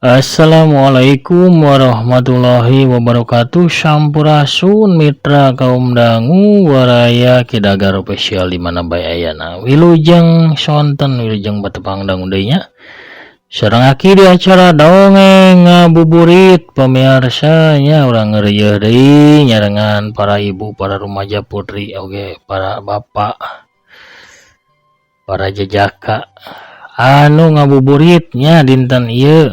Assalamualaikum warahmatullahi wabarakatuh. Sampurasun mitra kaum dangu, waraya Kidagar Official di mana bae ayana. Wilujeng sonten, wilujeng patepang dangu deui nya. Sareng aki di acara dongeng ngabuburit, pemirsa nya. Urang ngeureuyeuh deui nyarengan para ibu, para remaja putri, oge para bapak, para jejaka anu ngabuburitnya dinten ieu,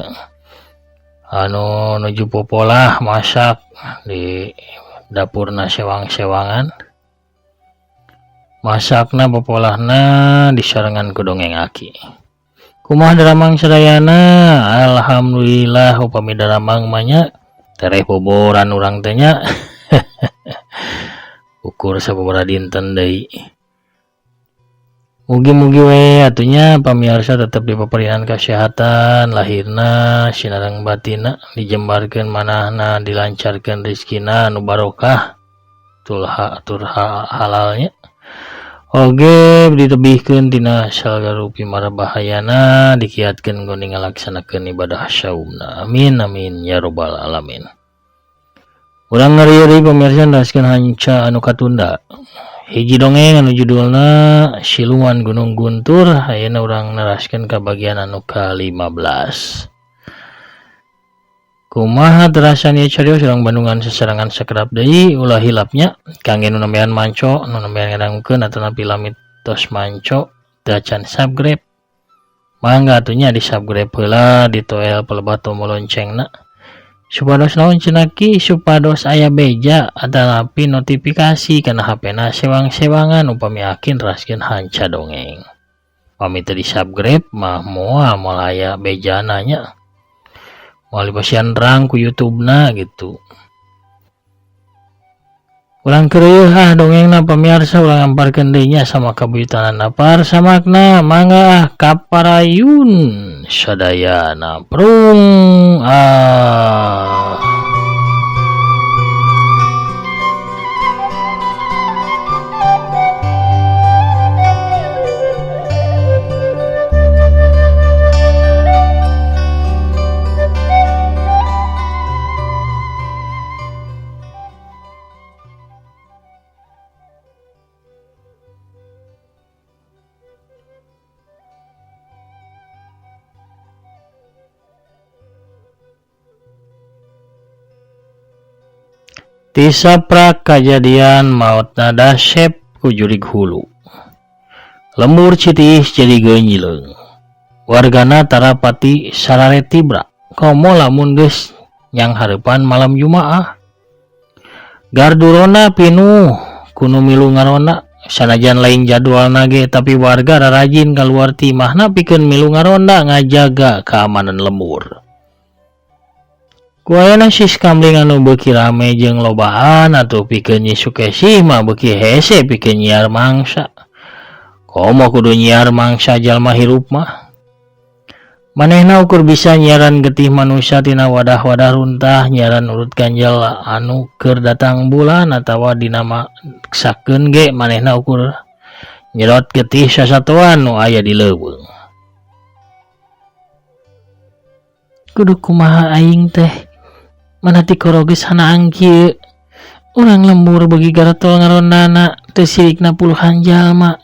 anu nuju popolah masak di dapurna sewang-sewangan, masakna popolahna disarengan ku dongeng aki. Kumaha daramang sadayana? Alhamdulillah upami daramang mah nya, tereh boboran urang teh nya. Ukur sababaraha dinten deui. Mugi-mugi we atuh nya pamirsa tetep dipaparian kesehatan lahirna sinareng batinna, dijembarkeun manahna, dilancarkeun rezekina anu barokah tulha tur halalnya, oge ditebihkeun tina sagala rupi mara bahayana, dikiatkeun guna ngalaksanakeun ibadah saumna. Amin amin ya robbal alamin. Urang ngari-ari, pemirsa, neraskeun hanca anu katunda, hiji dongeng anu judulna Siluman Gunung Guntur. Ayeuna urang neraskeun ka bagian anu ka-15. Kumaha terasan ieu carios? Urang bandungan sasarengan sakedap deui. Ulah hilap nya, kangge nu nembean manco, nu nembean ngadangukeun atanapi lami tos manco teu acan subscribe, mangga atuh nya di subscribe heula, ditoel pelebah tombol loncengna. Supados naon cenah ki? Supados aya beja atanapi notifikasi kana HP-na sewang-sewangan upami aki neraskeun hanca dongeng. Pami teu di subscribe mah moal moal aya bejana nya, moal dipasihan terang ku YouTube-na gitu. Urang keureuh ah dongengna, pamirsa. Urang amparkeun deui nya sama kabuyutanana parsamakna. Mangga ah, kaparayun sadayana, prung ah. Tisaprak kajadian maotna Dasep ku jurig hulu, lembur Citiis jadi geunyileung. Wargana tara pati sarare tibra, komo lamun geus nyanghareupan malam Jumaah. Gardu ronda pinuh ku nu milu ngaronda. Sanajan lain jadwalna ge, tapi warga rarajin kaluar ti imahna pikeun milu ngaronda ngajaga keamanan lembur. Ku ayana siskamling anu beuki rame jeung lobaan atuh, pikeun Nyi Sukesih mah beuki hese pikeun nyiar mangsa. Komo kudu nyiar mangsa jalma hirup mah. Manehna ukur bisa nyiaran getih manusia tina wadah-wadah runtah, nyiaran urut ganjel anu keur datang bulan, atawa dina maksakeun ge manehna ukur nyedot getih sasatoan nu aya di leuweung. Kudu kumaha aing teh? Mana tikoro geus hanaang kieu. Urang lembur beuki garetol ngarondana, teu sirikna puluhan jalma.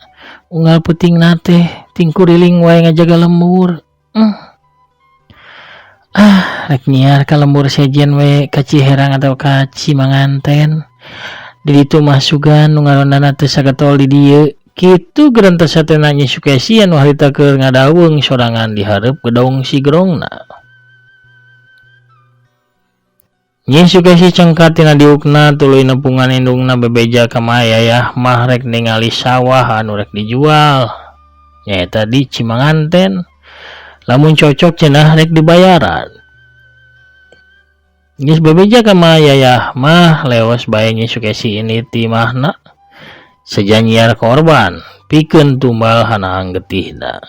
Unggal peutingna teh tingkuriling wae ngajaga lembur. Ah, rek nyiar ka lembur sejen we, ka Ciherang atawa ka Cimanganten. Di ditu mah sugan nu ngarondana teu sagetol di dieu. Kitu gerentes hatena Nyi Sukesi anu harita keur ngadaweung sorangan di hareup gedong sigerongna. Nyi Sukesi cengkat tina diukna, tuluy nepungan indungna bebeja ka Mayayah mah rek ningali sawah anu rek dijual nyaeta di Cimanganten. Lamun cocok cenah rek dibayaran. Geus bebeja ka Mayayah mah, leos bae Nyi Sukesi ini ti imahna seja nyiar korban pikeun tumbal hanaang getihna.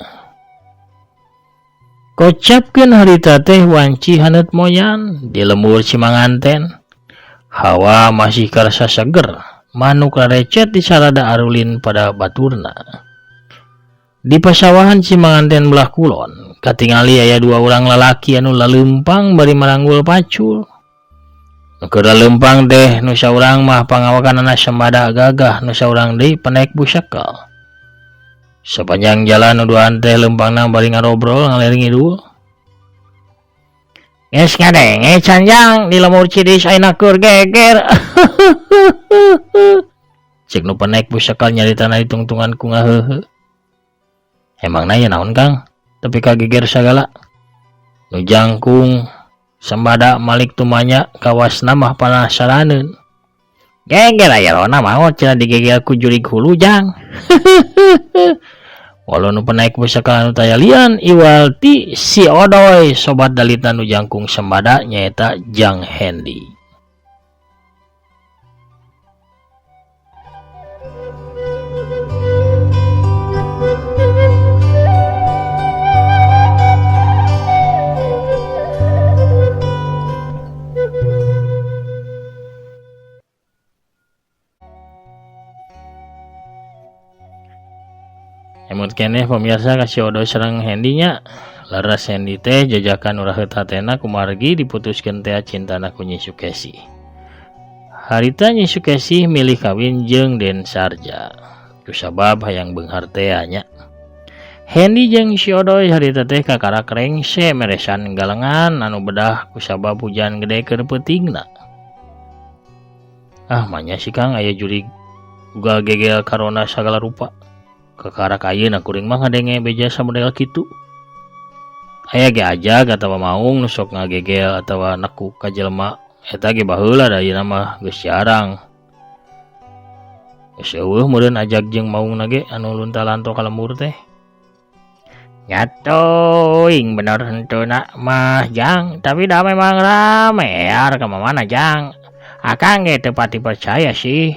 Kocapkeun harita teh wanci haneut moyan di lembur Cimanganten. Hawa masih karasa seger, manuk rarecet di sarada arulin pada baturna. Di pasawahan Cimanganten belah kulon, Katingali aya dua urang lalaki anu laleumpang bari maranggul pacul. Nu keur laleumpang teh nu saurang mah pangawakanana Sembada gagah, nu saurang deui penaek busekal. Sepanjang jalan nu duaan teh leumpangna bari ngarobrol ngaler ngidul. Geus ngadenge can Jang di lembur Cidis ayeuna keur geger. Cek nu penaek busekal nyaritana ditungtungan ku ngaheuheu. Emangna aya naon Kang? Tapi kageger sagala. Nu jangkung Sembada malik tumanya kawasna mah panasaraneun. Geger aya rona maot cenah digegel ku jurig hulu Jang. Walau nu penaek busekal anu taya lian iwal ti si Odoy sobat dalitna nu jangkung Sembada nyaeta Jang Hendi. Emut keneh pemirsa ka si Odoy sareng Hendi nya. Leres Hendi teh jajakan uraheut hatena kumargi diputuskeun teh cintana ku Nyi Sukesi. Harita Nyi Sukesi milih kawin jeung Den Sarja. Kusabab hayang beunghar teh nya. Hendi jeung si Odoy harita teh kakarak rengse meresan galengan anu bedah kusabab hujan gede keur peutingna. Ah manya si Kang aya jurig ugal gegel karona sagala rupa. Kakarak ayeuna kuring mah ngadenge beja samodel kitu. Aya ge ajag atawa maung nu sok ngagegel atawa nekuk ka jelema eta ge baheula da ayeuna mah geus jarang. Geus eueuh meureun ajag jeung maungna ge anu lunta-lanto ka lembur teh. Nya teuing bener henteu na mah Jang, tapi da memang rame ar ka mamana Jang. Akang ge teu pati percaya sih.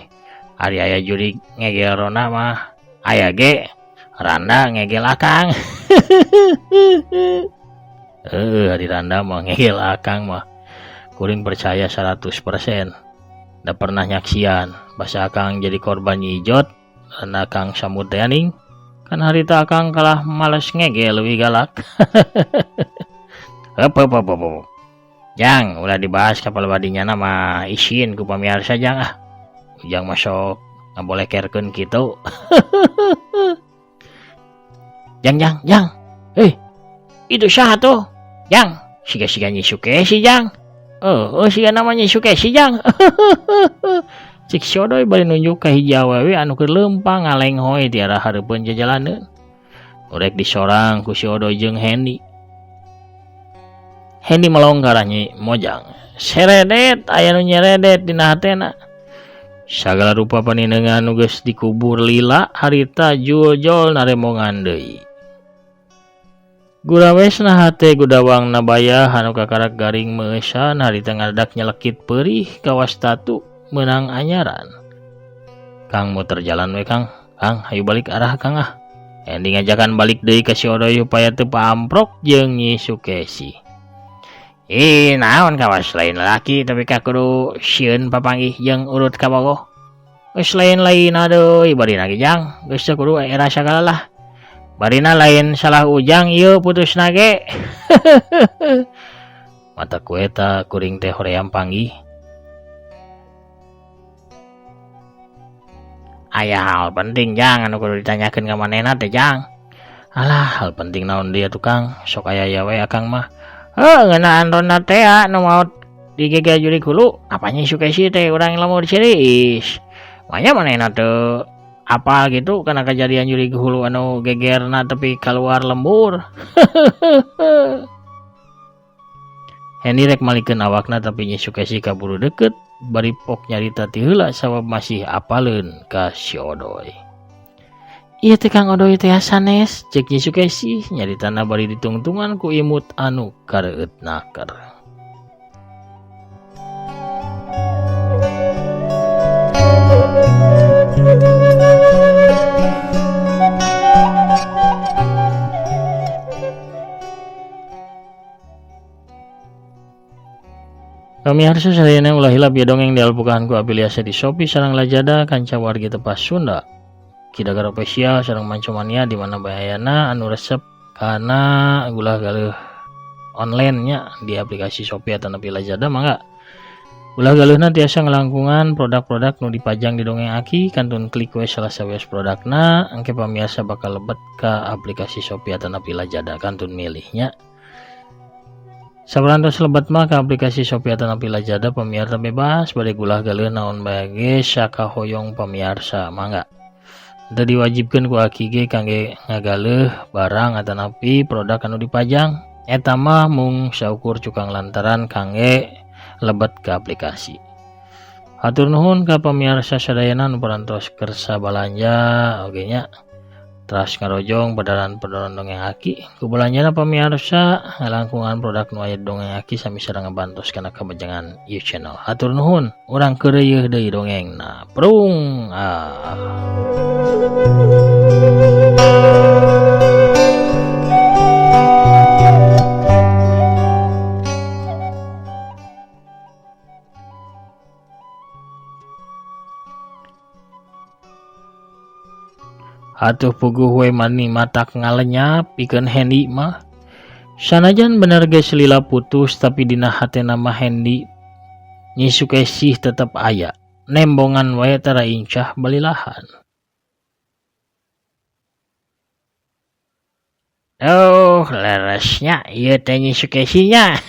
Ari aya jurig ngegel rona mah aya ge randa ngegel akang. Ari randa mah ngegel akang mah kuring percaya 100%. Da pernah nyaksian basa akang jadi korban nyijot randa akang samud teh aning. Kan harita akang kalah males ngegel leuwih galak. Heup heup heup heup. Jang, ulah dibahas kapal badinya mah isin ku pamiarsa Jang ah. Ujang masuk ngabolekerkeun kitu. Jang jang jang. Itu saha tuh? Jang, siga-siga Nyi Sukesi Jang. Oh, siga nama Nyi Sukesi Jang. Cik si Odoy bari nunjuk ka hiji awewe anu keur leumpang ngalenghoy ti arah hareupeun jajalaneun. Urek disorang ku si Odoy jeung Hendi. Hendi melong ka arah Nyi Mojang. Seredet aya nu nyeredet dina hatena. Sagala rupa paninengan nu geus dikubur lila harita jul-jol naremongan deui. Gurawesna hate gudawang nabaya anu kakarak garing meueusan harita ngadadak nyelekit peurih kawas tatu meunang anyaran. Kang muter jalan we Kang. Kang hayu balik arah Kang ah. Hendi ngajakan balik deui ka si Odoy supaya teu paamprok jeung Nyi Sukesi. Ih, naon kawas lain laki tapi ka kudu sieun papanggih jeung urut kabogoh. Geus lain-lain aduh barina ge Jang, geus teu kudu era sagala lah. Barina lain salah Ujang ieu putusna ge. Mata ku eta kuring teh hoream panggih. Aya hal penting Jang anu kudu ditanyakeun ka manehna teh Jang. Alah, hal penting naon deui atuh Kang, sok aya aya we akang mah. Ngeunaan ronda teh nu maot digegel jurig hulu, apanya Sukesi teh urang lembur Ciris. Manya manehna teu apal gitu kana kejadian jurig hulu anu gegerna tepi kaluar lembur. Hendi rek malikeun awakna tapi Nyi Sukesi kaburu deukeut bari pok nyarita ti heula sabab masih apaleun ka si Odoy. Ieu teh Kang Odoy teh sanes cek Nyi Sukesi nyaritana bari ditungtungan ku imut anu kareueut naker. Pamiarsa sadayana ulah hilap ya dongeng dialpukahan ku afiliasi di Shopee sareng Lazada kanca wargi tepas Sunda. Kidagar official sareng Mancomania di mana bayana anu resep Kana gulah galeuh online-nya di aplikasi Shopee atanapi Lazada mangga. Ulah galeuhna tiasa ngalangkungan produk-produk nu dipajang di Dongeng Aki kantun klik we salah sawios produkna engke pamiarsa bakal lebet ka aplikasi Shopee atanapi Lazada kantun milihnya. Saparantos lebet mah ka aplikasi Shopee atanapi Lazada pamiarsa bebas bade gulah galeuh naon bae ge sakahoyong pamiarsa mangga. Teu diwajibkeun ku Aki ge kangge ngagaleuh barang atanapi produk anu dipajang eta mah mung saukur cukang lantaran kangge lebet ke aplikasi. Hatur nuhun ka pamiarsa sadayana nu parantos kersa balanja oge nya. Teras ngarojong pedaran-pedaran Dongeng Aki. Ku balanjana pamiarsa ngalangkungan produk nu aya di Dongeng Aki sami sareng ngabantos kana kamajengan ieu channel. Hatur nuhun, urang keureuyeeh deui dongengna. Prung ah. Atuh puguh we mani matak ngalenyap pikeun Hendi mah. Sanajan bener ge selila putus tapi dina hatena mah Hendi Nyi Sukesih tetep aya. Nembongan wae tara incah balilahan. Duh, leresnya ieu teh Nyi Sukesih nya.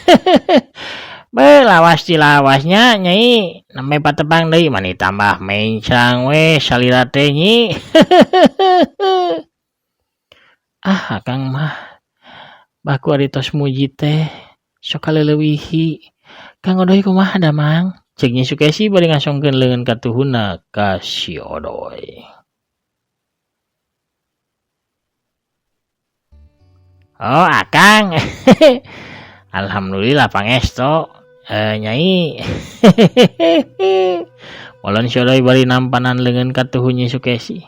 Beuh lawas ti lawasnya Nyai, nembe patepang deui mani tambah mencang we salira teh Nyi. Ah, akang mah baku ari tos muji teh sok kaleulewihi. Kang Odoy kumaha damang? Ceuk Nyi Sukesi bari ngasongkeun leungeun katuhunna ka si Odoy. Oh, akang. Alhamdulillah pangesto. Nyai. Walon si Odoy bari nampanan leungeun katuhu Nyi Sukesi.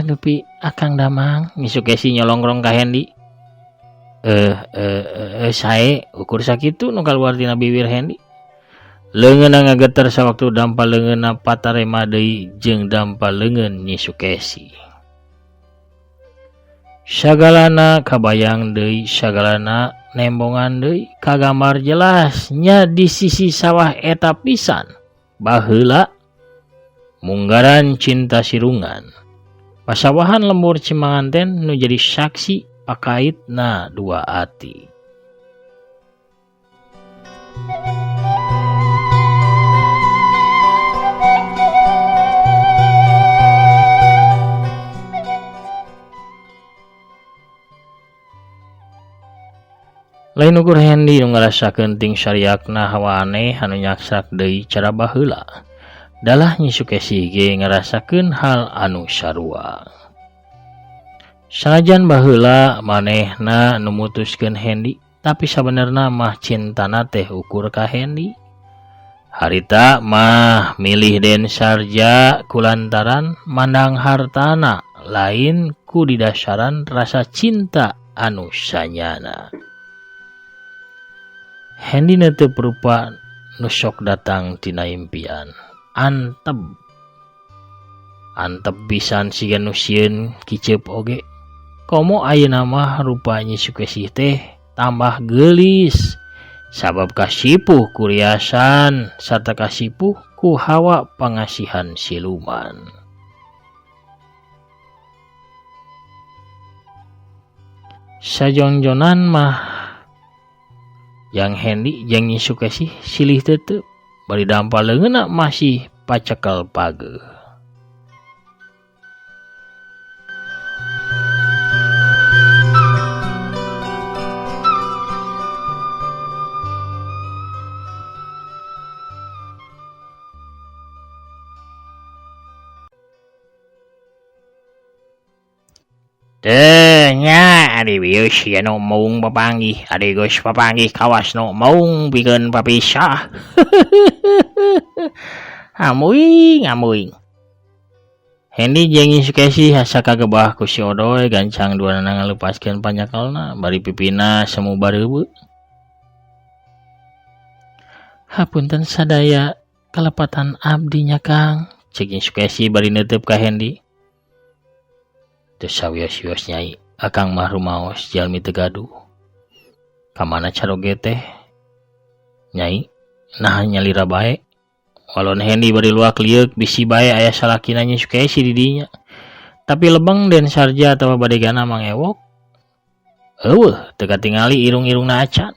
Dupi akang damang. Nyi Sukesi nyolongrong ka Hendi. Sae ukur sakitu nu kaluar tina bibir Hendi. Leungeunna ngageter sawaktu dampa leungeunna patarema deui jeung dampa leungeun Nyi Sukesi. Sagalana kabayang deui, sagalana nembongan deui, kagambar jelas nya di sisi sawah eta pisan. Baheula munggaran cinta sirungan. Pasawahan lembur Cimanganten nu jadi saksi pakaitna dua ati. Lain ukur Hendi nu ngarasakeun ting sariakna hawa aneh anu nyaksak deui cara baheula. Dalah Nyi Sukesi ge ngarasakeun hal anu sarua. Sanajan baheula manehna nu mutuskeun Hendi, tapi sabenerna mah cintana teh ukur ka Hendi. Harita mah milih Den Sarja kulantaran mandang hartana lain ku didasaran rasa cinta anu sanyana. Hendi teu rupa nu sok datang tina impian. Antep. Antep pisan siga nu sieun kiceup oge. Komo ayeuna mah rupa Nyi Sukesih teh tambah geulis. Sabab kasipuh ku riasan sarta kasipuh ku hawa pangasihan siluman. Sajongjonan mah yang Hendi jeung Nyi Sukesih silih tetep bari dampa leungeunna masih pacekel pageuh. Teu nya ari bieu sia nu maung papanggih, ari geus papanggih kawas nu maung pikeun papisah. Amuing amuing. Hendi jeung Nyi Sukesi asa kagebah ku si Odoy gancang duanana ngalepaskeun panyakelna bari pipina semu bareubeut. Hapunten sadaya kalepatan abdi nya Kang, ceuk Nyi Sukesi bari neuteub ka Hendi. Teu sawios-wios Nyai, Akang mah rumaos jalmi teu gaduh. Ka mana caroge teh? Nyai, naha nyalira bae. Walon Hendi bari luak lieuk bisi bae aya salakina Nyi Sukesi di dinya. Tapi lebeng Den Sarja atawa badegana Mang Ewok. Eueuh, teu katingali irung-irungna acan.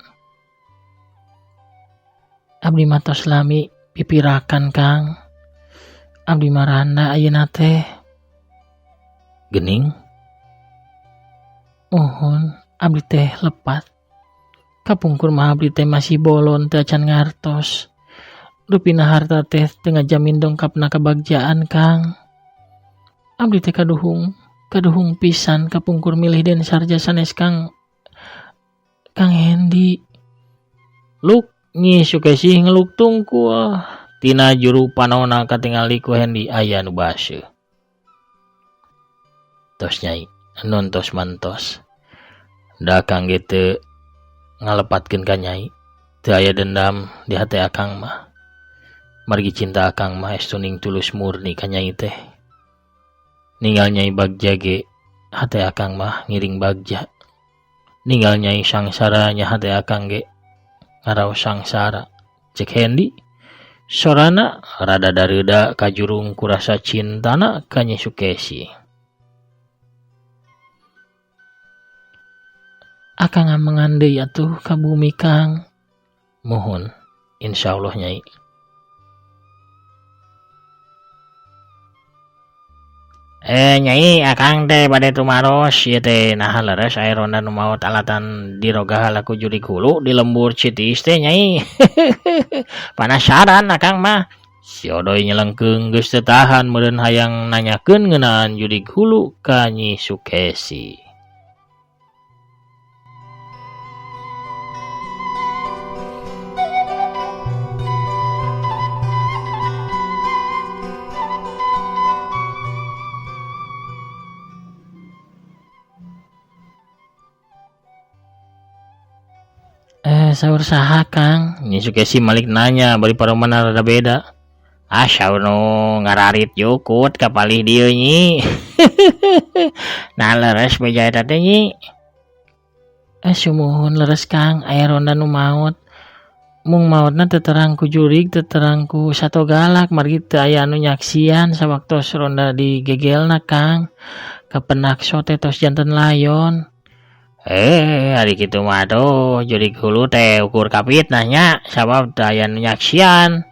Abdi mah tos lami pipirakan Kang. Abdi mah randa ayeuna teh. Gening? Muhun, abdi teh lepat. Kapungkur mah abdi teh masih bolon teu acan ngartos. Rupina harta teh teu ngajamin dongkapna kabagjaan Kang. Abdi teh kaduhung, kaduhung pisan kapungkur milih Den Sarja sanes Kang Kang Hendi. Luk Nyi Sukesih ngeluk tungkul. Tina juru panona katingali ku Hendi aya nu baseuh. Tos Nyai, nun tos mantos. Da Akang ge teu ngalepatkeun ka Nyai. Teu aya dendam di hate Akang mah. Margi cinta Akang mah estuning tulus murni ka Nyai teh. Ninggal Nyai Bagja ge hate Akang mah ngiring Bagja. Ninggal Nyai sangsara nya hate Akang ge ngaraos sangsara. Cek Hendi, sorana rada dareuda kajurung ku rasa cintana ka Nyi Sukesi. Akang ngamengan deui atuh ka bumi Kang. Muhun, insyaallah Nyai. Nyai, Akang teh bade tumaros ieu teh naha leres aya ronda nu maot alatan diroga heula ku jurig hulu di lembur Citiis teh Nyai. Panasaran Akang mah. Si Odoy nyelengkeung geus teu tahan meureun hayang nanyakeun ngeunaan jurig hulu ka Nyi Sukesi. Saur saha Kang? Nyi Sukesi malik nanya bari paromana rada beda. Ah saur nu ngararit jukut ka palih dieu Nyi. Nah leres beja eta teh Nyi. Sumuhun leres Kang, aya ronda nu maot. Mung maotna teu terang ku jurig, teu terang ku sato galak, margi teu aya anu nyaksian sawaktos ronda digegelna Kang. Kapenak sote tos janten layon. Ari kitu mah atuh jurig hulu teh ukur kapitnah nya sabab teu aya nu nyaksian.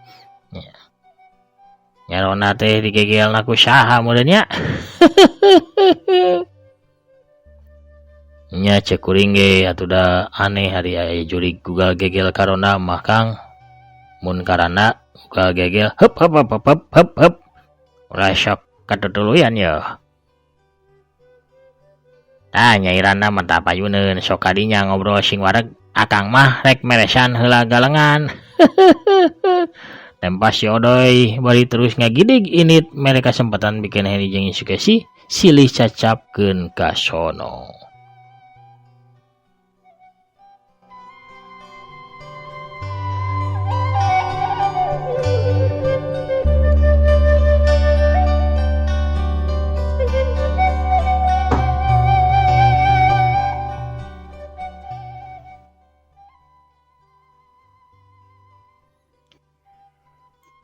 Nya ronda teh digegelna ku saha meureun nya. Nya ceuk kuring ge atuh da aneh ari aya jurig gugal gegel ka ronda mah Kang. Mun karana gugal gegel heup heup heup heup heup heup. Ulah sok katutuluyan yeuh. Tah Nyai Randa mah tah payuneun sok kadinya ngobrol sing wareg Akang mah rek meresan heula galengan. Tempas si Odoy bari terus ngagidig init mere kasempatan bikin Hendi jeung Nyi Sukesi silih cacapkeun ka sono.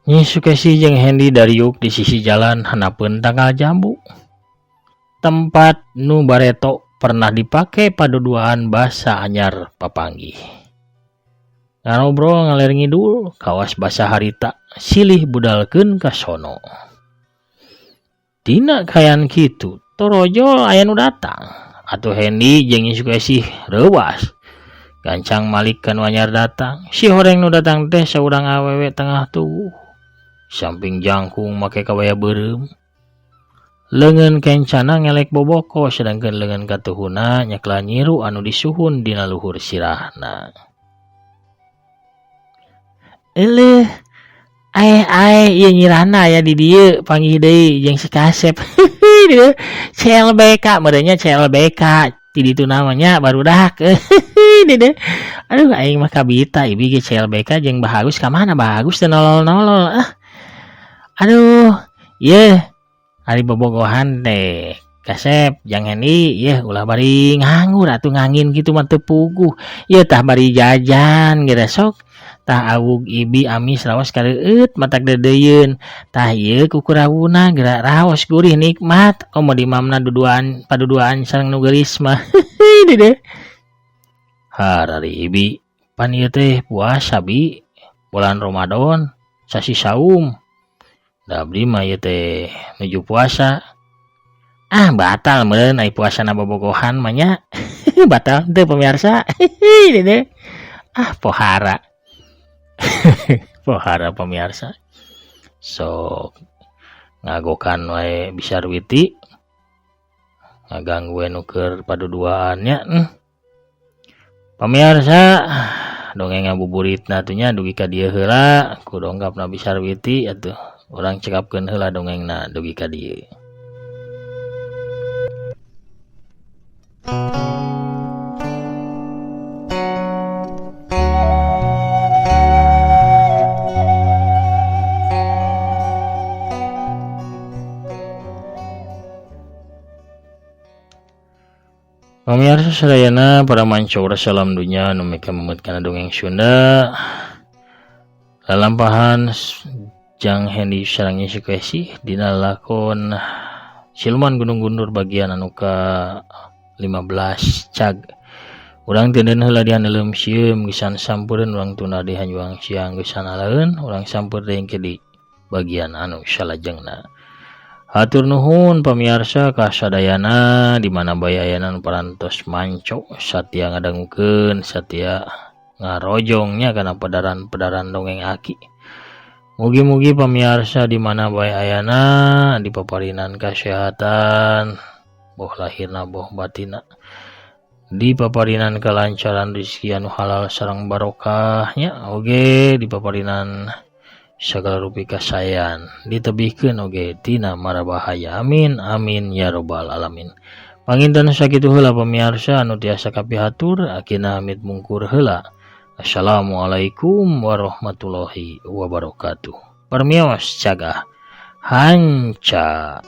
Nyi Sukesi jeung Hendi dariuk di sisi jalan handapeun tangkal jambu. Tempat nu bareto pernah dipake paduduaan basa anyar papanggih. Ngarobrol ngaler ngidul kawas basa harita silih budalkeun ka sono. Dina kaayaan kitu torojol aya nu datang. Atuh Hendi jeung Nyi Sukesi reuwas. Gancang malik ka nu anyar datang. Si horeng nu datang teh saurang awewe tengah tubuh. Samping jangkung make kabaya beureum. Leungeun kencana ngelek boboko sedangkeun leungeun katuhuna nyekla nyiru anu disuhun dina luhur sirahna. Eleuh, ae-ae ieu nyirahna aya di dieu panggih deui jeung si Kasep. CLBK meureun nya CLBK ti ditu namanya barudak. Aduh aing mah kabita ibi ge CLBK jeung Bahagus ka mana Bahagus teu nolol-nolol ah. Aduh, ieu ari bobogohan teh Kasep Jang Hendi yeuh ulah bari nganggur atuh ngangin kitu mah teu puguh. Ieu tah bari jajan geura sok. Tah awug ibi amis raos kareueut matak deudeuyeun. Tah ieu kukurawuna geura raos gurih nikmat. Komo dimamna duduaan paduduaan sareng nu geulis mah. Dede. Harari ibi pan ieu teh puasa bi bulan Ramadan sasi saum. Da abdi mah ieu teh nuju puasa. Ah batal meureun ai puasana bobogohan mah nya. Batal teu pemirsa. Dede. Ah pohara. Pohara pemirsa. Sok ngagokan wae Bisarwiti. Ngaganggu nu keur paduduaan nya. Pemirsa dongeng ngabuburitna atuh nya dugi ka dieu heula ku dongkapna Bisarwiti atuh urang cekapkeun heula dongengna dugi ka dieu. Pamirsa sadayana para mancora salam dunya nu mika memut kana dongeng Sunda. Lalampahan Jang Hendi sareng Nyi Sukesi dina lakon Siluman Gunung Gundur bagian anu ka 15 cag. Urang teuneun heula di haneuleum sieum gesan sampeureuan urang tunda di hanjuang siang gesan alaeun urang sampeur deui engke di bagian anu salajengna. Hatur nuhun pamiarsa kasadayana di mana bae ayana nu parantos manco satia ngadangukeun satia ngarojongnya kana pedaran-pedaran dongeng aki. Mugi-mugi pamiarsa di mana bae ayana dipaparinan kasehatan boh lahirna boh batina, dipaparinan kelancaran rezeki anu halal sareng barokahnya, oge dipaparinan sagala rupi kasayan ditebihkeun oge tina mara bahaya. Amin amin ya robbal alamin. Panginten sakitu heula pamiarsa anu tiasa kapihatur, akina amit mungkur heula. Assalamualaikum warahmatullahi wabarakatuh. Permios cagah hanca.